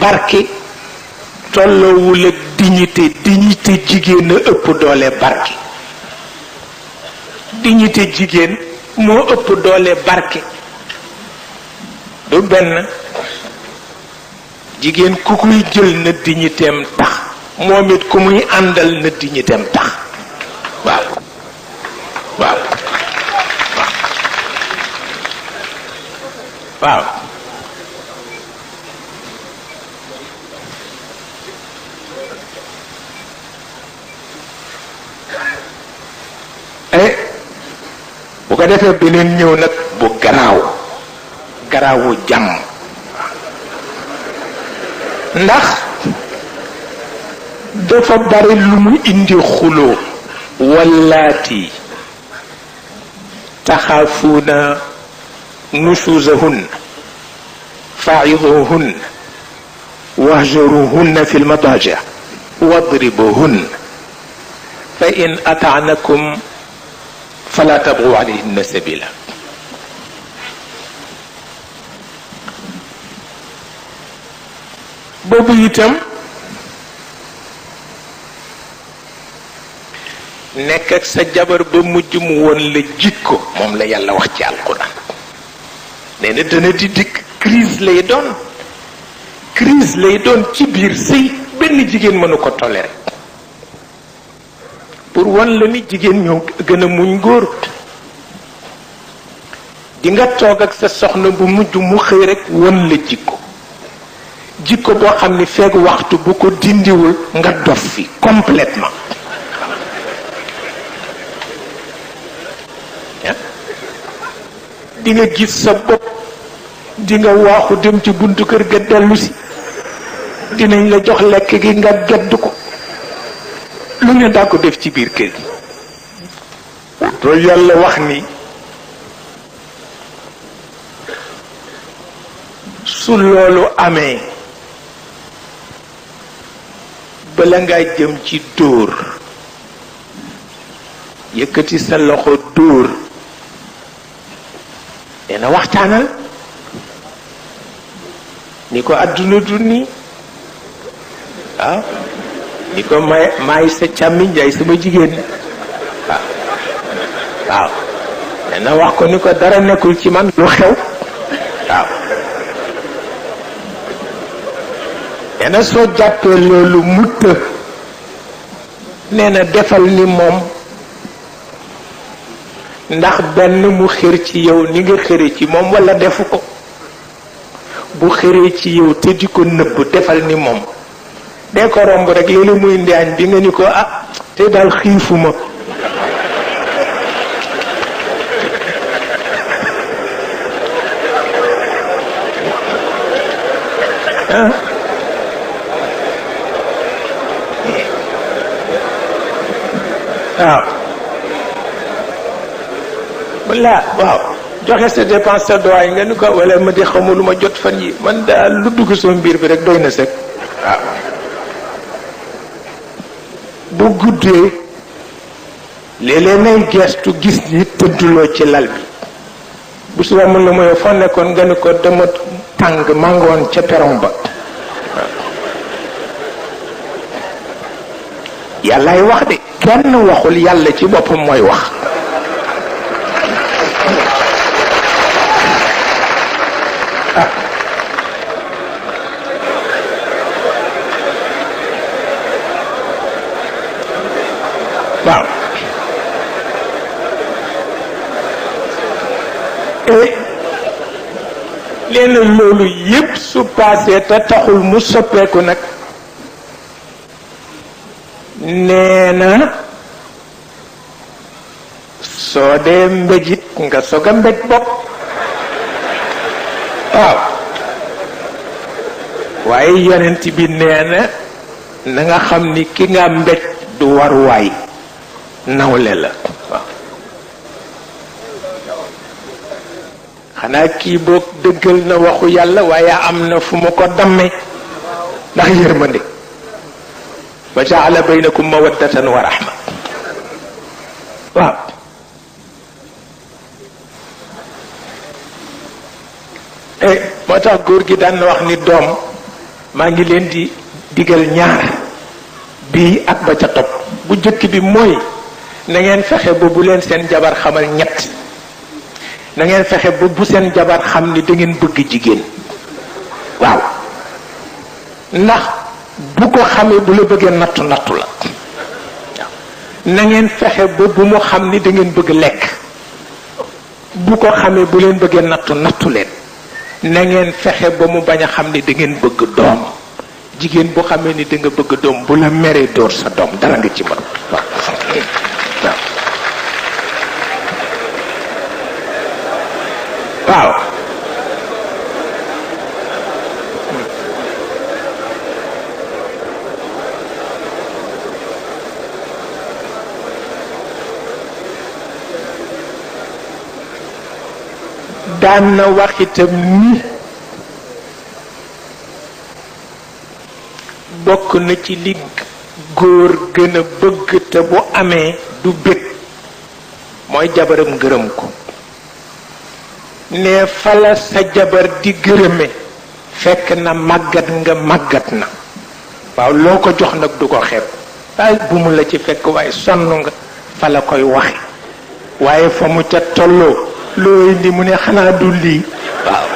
barke tolloowul ak dignité jigéen a ëpp doole barke dignité jigéen moo ëpp doole barke du benn jigéen ku kuy jël na dignitéem tax moom it ku muy àndal na dignitéem tax waaw waaw waaw bu ko defee beneen ñëw nag bu garaawu jàmm ndax dafa bari lu mu indi xuloo wallaati taxaafuuna nushuzahun fa'iduhun wahjuruhunna fi lmadaji wadribuhun fa in ata'nakum fala tabghu alayhinna sabila boobu itam nekk ak sa jabar ba mujj mu woon la jikko moom la yàlla wax ci alquran nee na dana di dikk crise lay doon ci biir sëy benn jigéen mënu ko toléré pour wan la ni jigéen ñoo gën a muñ góor di nga toog ak sa soxna bu mujj mu xëy rek won la jikko boo xam ni feeg waxtu bu ko dindiwul nga dof fi complètement di nga gis sa bopp di nga waaxu dem ci buntu kër ga dellu si dinañ la jox lekk gi nga gedd ko lu ne daa ko def ci biir kër gi to yàlla wax ni su loolu amee bala ngaa jëm ci dóor yëkkati sa loxo dóor nee na waxtaanal ni ko àdduna du nii waaw ni ko maay sa càmmiñ jaay sama jigéen waaw nee na wax ko ni ko dara nekkul ci man lu xew waaw nee na soo jàppee loolu mutta nee na defal ni moom ndax benn mu xër ci yow ni nga xëre ci moom walla defu ko bu xëree ci yow te di ko nëbb defal ni moom dee ko romb rek léeg-léeg muy indi añ bi nga ni ko ah te daal xiifuma waaw walla waaw joxe sa dépense sa doy nga ni ko walla ma di xamul lu ma jot fan yi man daal lu dugg sama mbir bi rek doy na sëkk waaw bu guddee léeg-léeg nay geestu gis ni tëdduloo ci lal bi bu suba mën la mooy foo nekkoon nga ni ko dama tàng maa ngi woon ca peron ba yàllaay wax de kenn waxul yàlla ci boppam mooy wax waaw nee na loolu yépp su paasee te taxul mu soppeeku nag nee na soo dee mbéjit nga soog a mbéj bopp waaw waaye yonent bi nee na nga xam ni ki nga mbéj du war waay nawle la waaw xanaa kii boog dëggal na waxu yàlla waaye am na fu mu ko damme ndax yërmande wa jaala baynakum mawaddatan wa rahma waaw moo tax góor gi daan na wax ni doom maa ngi leen di digal ñaar bii ak ba ca topp. bu jëkk bi mooy na ngeen fexe ba bu leen seen jabar xamal ñett. na ngeen fexe ba bu seen jabar xam ni da ngeen bëgg jigéen. waaw ndax bu ko xamee bu la bëggee nattu nattu la. na ngeen fexe ba bu mu xam ni da ngeen bëgg lekk. bu ko xamee bu leen bëggee nattu nattu leen. na ngeen fexe ba mu bañ a xam ni da ngeen bëgg doom. jigéen bu xamee ni da nga bëgg doom bu la meree dóor sa doom dara nga ci mën. waaw daan na wax itam ni bokk na ci li góor gën a bëgg te bu amee du bég mooy jabaram gërëm ko. ne fala sa jabar di gërëme fekk na màggat nga màggat na. waaw loo ko jox nag du ko xeeb. waaye bu mu la ci fekk waaye sonn nga fa la koy waxe waaye fa mu ca tolloo loo indi mu ne xanaa du lii. waaw